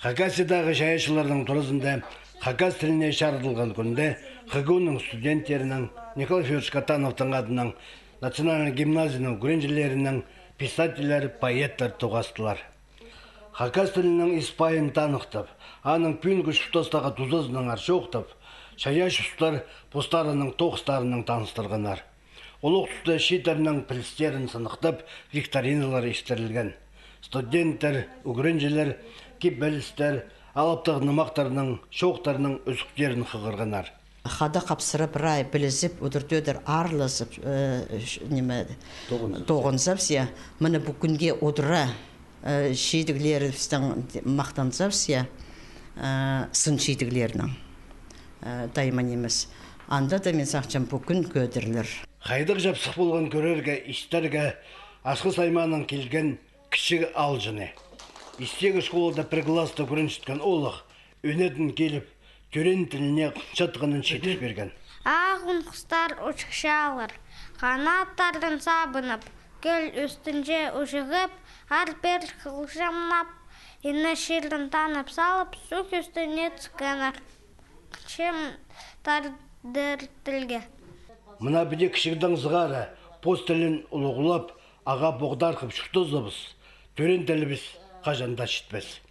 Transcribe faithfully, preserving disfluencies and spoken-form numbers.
Хакасиядағы чайаачыларның туразында хакас тіліне чарыдылған кӱнде ХГУ-ның студенттерінең, Николай Фёдорович Катановтың адынаң национальный гимназияның ӱгренҷілерінең писательлер, поэттер тоғастылар. Хакас тілінің ис-пайын таныхтап, аның пӱӱнгі чуртастағы тузазынаңар чоохтап, чайаачы устар постарының тоғыстарынаң таныстырғаннар. Олох туста чииттернің пілістерін сыныхтап, викториналар иртірілген. Студенттер, ӱгренҷілер кибелістер, алыптығ нымахтарның, чоохтарның ӱзӱктерін хығырғаннар. Хада хапсыра прай пілізіп, удур-тӧдір аарлазып, э, ш-, ниме, тоғынзап. Тоғынзап, я. Мына пу кӱнге удура, э, чидіглерібістең махтанзап, я, э, сын чидіглернең, э, тайма нимес. Анда даа, мин сағынчам, пу кӱн кӧдірілер. Хайдағ чапсых полған кӧрерге, истерге Асхыс аймаанаң килген кічіг аалҷыны. Истегі школада пір класста ӱгренчеткен оолах ӧнетін киліп, тӧреен тіліне хынчатханын читір пирген. Ағын хустар учухчалар, ханаттарын сабынып, кӧл ӱстӱнҷе учуғып, аар-пеер хылчамнап, ине чирін танып салып, суғ ӱстӱне тӱскеннер. Чим тардыр тілге. Мына піди кічігдең сығара пос тілін улуғлап, ағаа поғдархап чуртазабыс, тӧреен тілібіс хаҷан даа читпес.